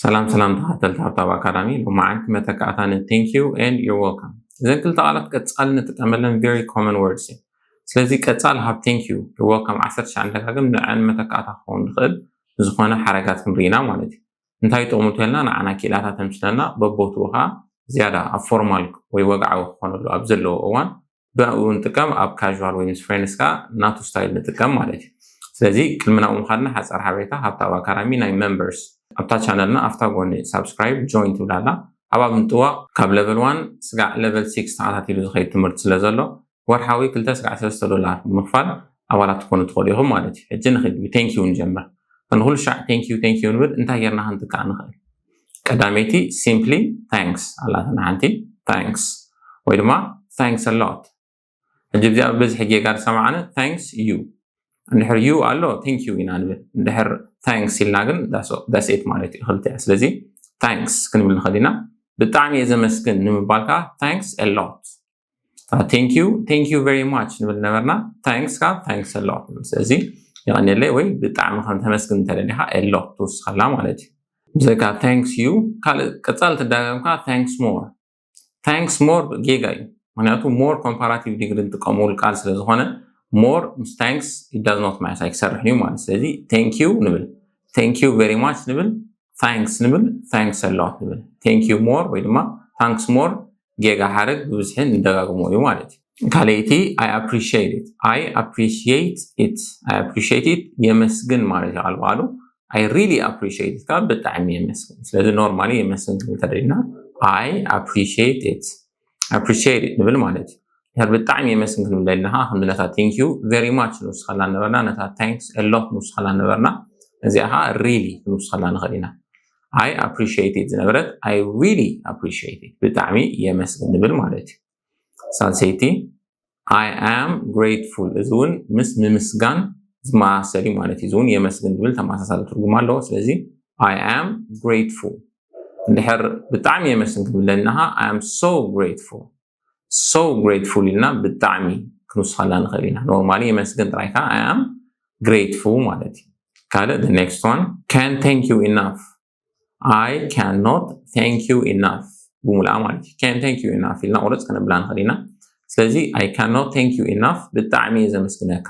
ሰላም ሰላም ተኸተልቲ ሃብታብ ኣካዳሚ። ሎማዓንቲ መተካእታ ን thank you and you're welcome። እዘን ክልተ ቃላት ቀጻሊ ንጥቀመለን very common words እየን። ስለዚ ቀጻሊ ሃብ thank you፣ you're welcome ዓሰርተ ትሽዓተ ደጋግም ንዐን መተካእታ ክኸውን ዝኽእል ዝኾነ ሓረጋት ክንርኢና ማለት እዩ። እንታይ ጥቕሙ እንተልና ንዓና ክኢላታት ተምስለና፣ በቦትኡ ከዓ ዝያዳ ኣብ ፎርማል ወይ ወግዓዊ ክኾነሉ ኣብ ዘለዎ እዋን ብኡ ንጥቀም፣ ኣብ ካል ወይ ምስ ፍሬንድስ ከዓ ናቱ ስታይል ንጥቀም ማለት እዩ። ስለዚ ቅድሚ ናብኡ ምኻድና ሓፃር ሓበሬታ ሃብታብ ኣካዳሚ ናይ ሜምበርስ ኣብታ ቻነልና ኣብታ ጎኒ ሳብስክራይብ ጆይን ትብላላ ኣብኣ ብምጥዋቕ ካብ ለቨል ዋን ስጋዕ ለቨል ሲክስ ተኸታቲሉ ዝኸይድ ትምህርቲ ስለ ዘሎ ወርሓዊ ክልተ ስጋዕ ሰለስተ ዶላር ብምኽፋል ኣባላት ትኾኑ ትኽእሉ ኢኹም ማለት እዩ። ሕጂ ንኽድ ብቴንኪዩ ንጀምር። ንኩሉ ሻዕ ቴንኪዩ ቴንኪዩ ንብል እንታይ ጌርና ክንትካእ ንኽእል? ቀዳመይቲ ሲምፕሊ ታንክስ ኣላትና ሓንቲ ታንክስ ወይ ድማ ታንክስ ኣሎት። ሕጂ እዚኣ ብብዝሒ ጌጋ ዝሰማዕነ ታንክስ ዩ። እንድሕር ዩ ኣሎ ቴንኪዩ ኢና ንብል። እንድሕር ታንክስ ኢልና ግን ዳስኤት ማለት እዩ ክልቲኣ። ስለዚ ታንክስ ክንብል ንኽእል ኢና። ብጣዕሚ እየ ዘመስግን ንምባል ከዓ ታንክስ ኣሎት። ቴንኪዩ ቴንኪዩ ቨሪ ማች ንብል ነበርና። ታንክስ ከዓ ታንክስ ኣሎት ንብል። ስለዚ የቐንየለይ ወይ ብጣዕሚ ከም ተመስግን እንተደሊኻ ኣሎት ትውስኸላ ማለት እዩ። ብዘይካ ታንክስ ዩ ካልእ ቀጻሊ ትዳጋግምካ ታንክስ ሞር። ታንክስ ሞር ጌጋ እዩ። ምክንያቱ ሞር ኮምፓራቲቭ ዲግሪ እንጥቀመሉ ቃል ስለ ዝኾነ ሞር ምስ ታንክስ it does not match ኣይክሰርሕን እዩ ማለት። ስለዚ ቴንኪዩ ንብል፣ ቴንኪዩ ቨሪ ማች ንብል፣ ታንክስ ንብል፣ ታንክስ ኣሎት ንብል። ቴንኪዩ ሞር ወይ ድማ ታንክስ ሞር ጌጋ ሓረግ ብብዝሒ ንደጋግሞ እዩ ማለት እዩ። ካልኣይቲ I appreciate it፣ I appreciate it፣ I appreciate it የመስግን ማለት እዩ ቃል በቃሉ። I really appreciate it ከዓ ብጣዕሚ የመስግን። ስለዚ ኖርማሊ የመስግን ክንብል ተደሊና I appreciate it፣ appreciate it ንብል ማለት እዩ። ድሕር ብጣዕሚ የመስግን ክንብል ደሊና ከዓ ከምዚ ነታ ቴንኪዩ ቨሪ ማች ንውስኸላ ነበርና፣ ነታ ታንክስ ኣሎት ንውስኸላ ነበርና። እዚኣ ከዓ ሪሊ ክንውስኸላ ንኽእል ኢና። I appreciate it ዝነበረት I really appreciate it ብጣዕሚ የመስግን ንብል ማለት እዩ። ሳልሰይቲ I am grateful፣ እዚ እውን ምስ ምምስጋን ዝመሳሰል እዩ ማለት እዩ። እዚ እውን የመስግን ዝብል ተመሳሳሊ ትርጉም ኣለዎ። ስለዚ I am grateful። እንድሕር ብጣዕሚ የመስግን ክንብል ደሊና ከዓ I am so grateful፣ so grateful ኢልና ብጣዕሚ ክንውስኸላ ንኽእል ኢና። ኖርማሊ የመስግን ጥራይ ከዓ I am grateful ማለት እዩ። ካልእ the next one can't thank you enough፣ I cannot thank you enough ብሙሉኣ ማለት እዩ። Can't thank you enough ኢልና ቁርፅ ከነብላ ንኽእል ኢና። ስለዚ I cannot thank you enough ብጣዕሚ እየ ዘመስግነካ።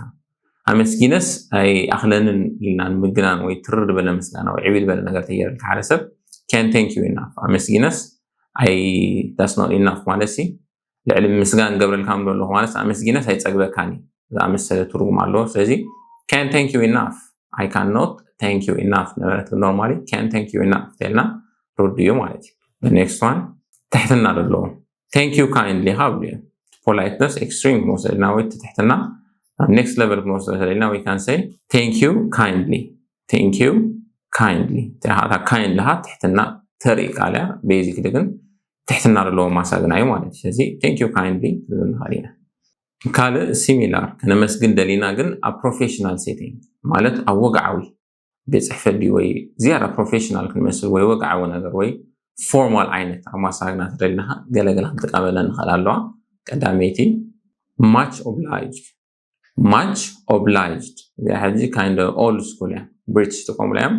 ኣመስጊነስ ኣይኣኽለንን ኢልና ንምግናን ወይ ትርር ዝበለ ምስጋና ወይ ዕብይ ዝበለ ነገር ተገይረልካ ሓደ ሰብ can't thank you enough። ኣመስጊነስ ኣይ that's not enough ማለት ሲ ልዕሊ ምስጋን ገብረልካ ምዶ ኣለኹ ማለት ኣመስጊነስ ኣይፀግበካን እዩ ዝኣመሰለ ትርጉም ኣለዎ። ስለዚ can't thank you enough፣ I cannot thank you enough ነበረት። ኖርማሊ can't thank you enough ተልና ርዱ እዩ ማለት እዩ። Next one ትሕትና ዘለዎ thank you kindly ካብ ብሉ እዩ። ፖላይትነስ ኤክስትሪም ክንወስዶ ኢልና ወይ ትሕትና ናብ ኔክስት ለቨል ክንወስዶ ተደሊና we can say thank you kindly፣ thank you kindly። እታ ካይንድሊ ካ ትሕትና ተርኢ ቃል እያ። ቤዚክሊ ግን ትሕትና ዘለዎ ማሳግና እዩ ማለት እዩ። ስለዚ thank you kindly ክንብል ንኽእል ኢና። ካልእ ሲሚላር ከነመስግን ደሊና ግን ኣብ ፕሮፌሽናል ሴቲንግ ማለት ኣብ ወግዓዊ ቤት ፅሕፈት ድዩ ወይ ዝያዳ ፕሮፌሽናል ክንመስል ወይ ወግዓዊ ነገር ወይ ፎርማል ዓይነት ኣብ ማሳግና ተደሊና ገለገለ ክንጥቀመለን ንኽእል ኣለዋ። ቀዳመይቲ ማች ኦብላይጅድ፣ ማች ኦብላይጅድ እዚኣ ሕጂ kind of old school እያ። ብሪቲሽ ዝጥቀሙላ እዮም፣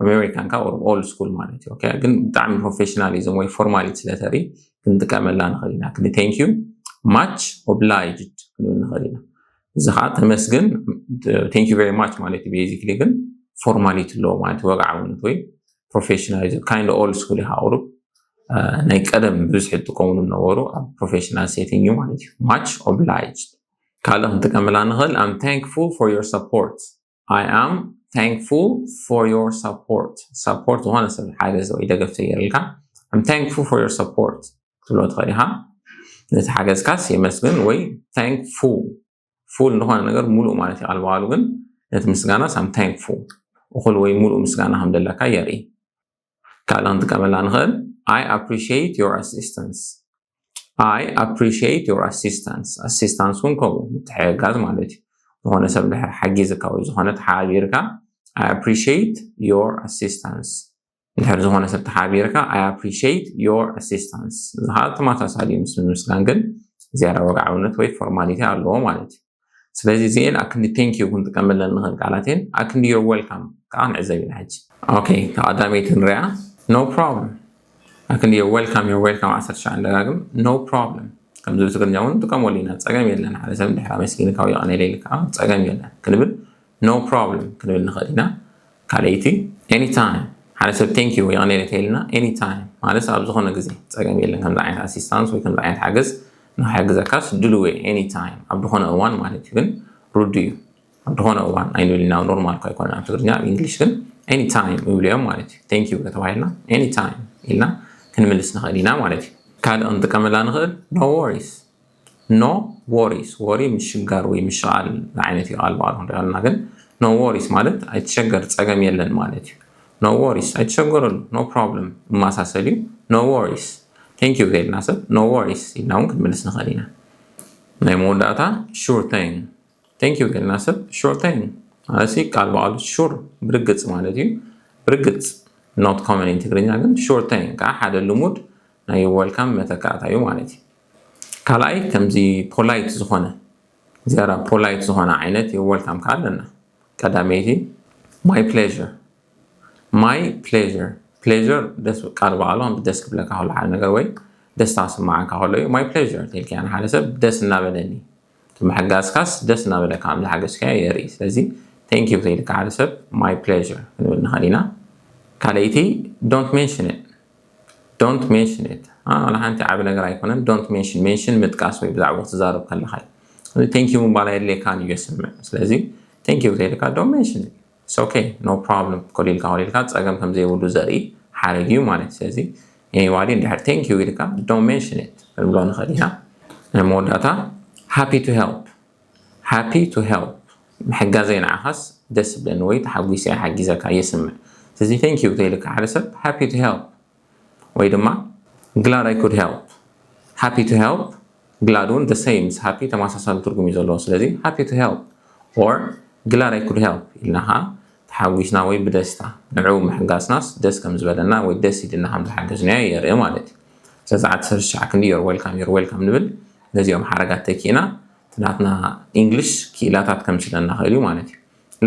ኣሜሪካን ካብ ኦልድ ስኩል ማለት እዩ። ግን ብጣዕሚ ፕሮፌሽናሊዝም ወይ ፎርማሊቲ ስለተርኢ ክንጥቀመላ ንኽእል ኢና። ክንዲ thank you much obliged ክንብል ንኽእል ኢና። እዚ ከዓ ተመስግን thank you very much ማለት እዩ። ቤዚክሊ ግን ፎርማሊቲ ኣለዎ ማለት ወግዓውነት ወይ ፕሮፌሽናሊዝም kind of old school እዩ። ቁሩብ ናይ ቀደም ብብዝሒ ዝጥቀሙሉ ነበሩ ኣብ ፕሮፌሽናል ሴቲንግ እዩ ማለት እዩ። Much obliged። ካልእ ክንጥቀመላ ንኽእል I'm thankful for your support። I am thankful for your support። ሳፖርት ዝኾነ ሰብ ሓገዝ ወይ ደገፍ ተገይርልካ I'm thankful for your support ክትብሎ ትኽእል ኢኻ። ነቲ ሓገዝካስ የመስግን ወይ thankful። ፉል ዝኾነ ነገር ሙሉእ ማለት እዩ። ቃል ብቃሉ ግን ነቲ ምስጋናስ I'm thankful እኹል ወይ ሙሉእ ምስጋና ከም ዘለካ የርኢ። ካልእ ክንጥቀመላ ንኽእል I appreciate your assistance። I appreciate your assistance። ኣሲስታንስ እውን ከምኡ ምትሕግጋዝ ማለት እዩ። ዝኾነ ሰብ ድሕር ሓጊዝካ ወይ ዝኾነ ተሓባቢርካ I appreciate your assistance። እንድሕር ዝኾነ ሰብ ተሓቢርካ I appreciate your assistance። እዚ ከዓ ተመሳሳሊ እዩ ምስ ምምስጋን ግን ዝያዳ ወግዓውነት ወይ ፎርማሊቲ ኣለዎ ማለት እዩ። ስለዚ እዚኤን ኣክንዲ thank you ክንጥቀመለን ንኽእል ቃላት እየን። ኣክንዲ you're welcome ከዓ ንዕዘብ ኢና ሕጂ። ኦኬ፣ እታ ቀዳመይቲ ንሪኣ። No problem. ኣክንዲ you're welcome, you're welcome ዓሰርተ ትሽዓተ ንደጋግም። No problem። ከምዚ ብትግርኛ እውን ንጥቀመሉ ኢና። ጸገም የለን። ሓደ ሰብ እንድሕር ኣመስጊንካ ወይ የቐንየለይ ኢልካ ጸገም የለን ክንብል no problem ክንብል ንኽእል ኢና። ካልኣይቲ anytime። ሓደ ሰብ thank you የቐንየለይ እንተኢልና anytime ማለት ኣብ ዝኾነ ግዜ ጸገም የለን። ከምዚ ዓይነት assistance ወይ ከምዚ ዓይነት ሓገዝ ንኽሕግዘካስ ድሉው እየ። Anytime ኣብ ዝኾነ እዋን ማለት እዩ። ግን ርዱ እዩ። ኣብ ዝኾነ እዋን ኣይንብል ኢና። ኖርማል እኳ ኣይኮነን ኣብ ትግርኛ፣ ኣብ ኢንግሊሽ ግን anytime ይብሉ እዮም ማለት እዩ። Thank you ከተባሂልና anytime ኢልና ክንምልስ ንኽእል ኢና ማለት እዩ። ካልእ ክንጥቀመላ ንኽእል no worries። No worries። ወሪ ምሽጋር ወይ ምሽቓል ዓይነት እዩ ቃል በቓሉ ክንሪኦ ኣለና። ግን no worries ማለት ኣይትሸገር፣ ጸገም የለን ማለት እዩ። No worries ኣይትሸገረሉ፣ no problem ይመሳሰል እዩ። No worries። Thank you ከኢልና ሰብ no worries ኢልና እውን ክንምልስ ንኽእል ኢና። ናይ መወዳእታ sure thing። Thank you ከኢልና ሰብ sure thing ማለት ቃል በቓሉ sure ብርግጽ ማለት እዩ። ብርግጽ not common in ትግርኛ ግን sure thing ከዓ ሓደ ልሙድ ናይ you're welcome መተካእታ እዩ ማለት እዩ። ካልኣይ ከምዚ polite ዝኾነ ዝያዳ polite ዝኾነ ዓይነት you're welcome ከዓ ኣለና። ቀዳመይቲ my pleasure። My pleasure። Pleasure ደስ ቃል በቓሉ ከም ደስ ክብለካ ከሎ ሓደ ነገር ወይ ደስታ ክስምዓካ ከሎ እዩ። My pleasure ተልካያ ንሓደ ሰብ ደስ እናበለኒ፣ እቲ ምሕጋዝካስ ደስ እናበለካ ከም ዝሓገዝካዮ የርኢ። ስለዚ thank you ተይልካ ሓደ ሰብ my pleasure ክንብል ንኽእል ኢና። ካልኣይቲ don't mention it። Don't mention it። ዋላ ሓንቲ ዓቢ ነገር ኣይኮነን። Don't mention። Mention ምጥቃስ ወይ ብዛዕባ ክትዛረብ ከለኻ እዩ። Thank you ምባል ኣየድልየካን እዩ የስምዕ። ስለዚ thank you ተይልካ don't mention it። It's okay, no problem። ኮሊልካ ኮሊልካ ጸገም ከም ዘይብሉ ዘርኢ ሓረግ እዩ ማለት እዩ። ስለዚ anybody እንድሕር thank you ኢልካ don't mention it ክንብሎ ንኽእል ኢና። ናይ መወዳእታ happy to help። Happy to help። ምሕጋዘይ ንዓኻስ ደስ ይብለኒ ወይ ተሓጒሰ እየ ሓጊዘካ የስምዕ። ስለዚ thank you ተይልካ ሓደ ሰብ happy to help ወይ ድማ glad I could help። Happy to help፣ glad እውን the same ምስ happy ተመሳሳሊ ትርጉም እዩ ዘለዎ። ስለዚ happy to help or glad I could help ኢልና ኸዓ ተሓጒስና ወይ ብደስታ ንዕኡ ምሕጋዝናስ ደስ ከም ዝበለና ወይ ደስ ኢልና ከም ዝሓገዝናዮ የርኢ ማለት እዩ። ስለዚ ዓሰርተ ትሽዓተ ክንዲ you're welcome, you're welcome ንብል። ነዚኦም ሓረጋት ተኪእና እቲ ናትና ኢንግሊሽ ክኢላታት ከምስለና ኽእል እዩ ማለት እዩ።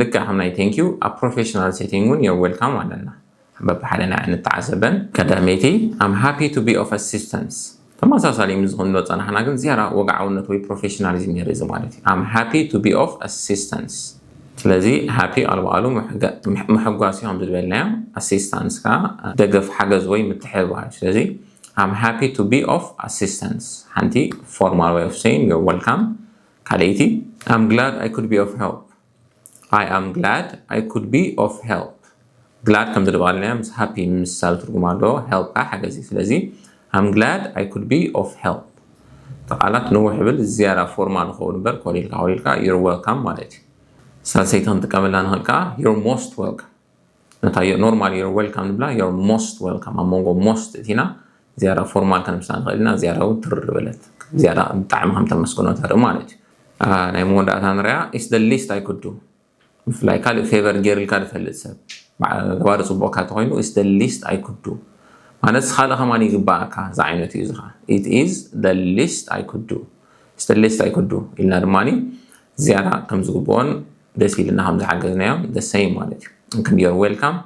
ልክዕ ከም ናይ thank you ኣብ professional setting እውን you're welcome ኣለና። በብሓደ ናይ እንተዓዘበን ቀዳመይቲ I'm happy to be of assistance። ተመሳሳሊ ምስ ዝኾንዶ ጸናሕና ግን ዝያዳ ወግዓውነት ወይ professionalism የርኢ እዚ ማለት እዩ። I'm happy to be of assistance። ስለዚ happy ቃል በቓሉ ምሕጋ- ምሕ- ምሕጓስ እዩ ከም ዝበልናዮ፣ assistance ከዓ ደገፍ ሓገዝ ወይ ምትሕብባር እዩ። ስለዚ I'm happy to be of assistance ሓንቲ formal way of saying you're welcome። ካልኣይቲ I'm glad I could be of help። I am glad I could be of help። Glad ከም ዝደባልናዮ ምስ happy ምምሳል ትርጉም ኣለዎ። Help ከዓ ሓገዝ እዩ። ስለዚ I'm glad I could be of help። እቲ ቃላት ንውሕ ብል ዝያዳ formal ክኸውን እምበር ኮሊልካ ኮሊልካ you're welcome ማለት እዩ። ሳልሰይቲ ክንጥቀመላ ንኽእል ከዓ you're most welcome። ነታ normal you're welcome ንብላ you're most welcome ኣብ መንጎ most እቲና ዝያዳ formal ከነምስላ ንኽእል ኢና። ዝያዳ እውን ትርር በለት ዝያዳ ብጣዕሚ ከም ተመስግኖ ተርኢ ማለት እዩ። ናይ መወዳእታ ንሪኣ it's the least I could do። ብፍላይ ካልእ favour ገይርልካ ዝፈልጥ ሰብ ገባሪ ፅቡቕካ ተኮይኑ it's the least I could do ማለት ካልእ ከማን ይግባኣካ ዝዓይነቱ እዩ። ዝኻ it is the least I could do it's the least I could do ኢልና ድማ ዝያዳ ከም ዝግብኦን ደስ ኢልና ከም ዝሓገዝናዮም the same ማለት እዩ። ክንዲ you're welcome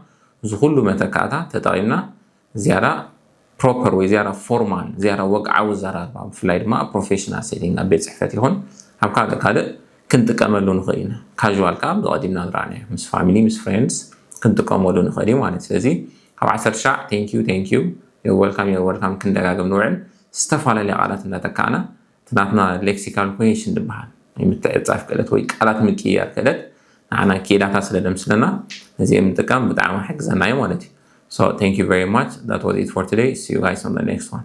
እዚ ኩሉ መተካእታ ተጠቒምና ዝያዳ proper ወይ ዝያዳ formal ዝያዳ ወግዓዊ ኣዘራርባ ብፍላይ ድማ ኣብ professional setting ኣብ ቤት ፅሕፈት ይኹን ኣብ ካልእ ካልእ ክንጥቀመሉ ንኽእል ኢና። Casual ከዓ ብቐዲምና ዝረኣናዮ ምስ family ምስ friends ክንጥቀመሉ ንኽእል እዩ ማለት እዩ። ስለዚ ካብ ዓሰርተ ትሽዓተ thank you, thank you, you're welcome, you're welcome ክንደጋግም ንውዕል ዝተፈላለየ ቃላት እንዳተካእና እቲ ናትና lexical cohesion ዝበሃል ናይ ምትዕፃፍ ክእለት ወይ ቃላት ምቅይያር ክእለት ንዓና ክኢላታት ስለ ደምስለና ነዚኦም ምጥቃም ብጣዕሚ ይሕግዘና እዩ ማለት እዩ። So thank you very much. That was it for today. See you guys on the next one.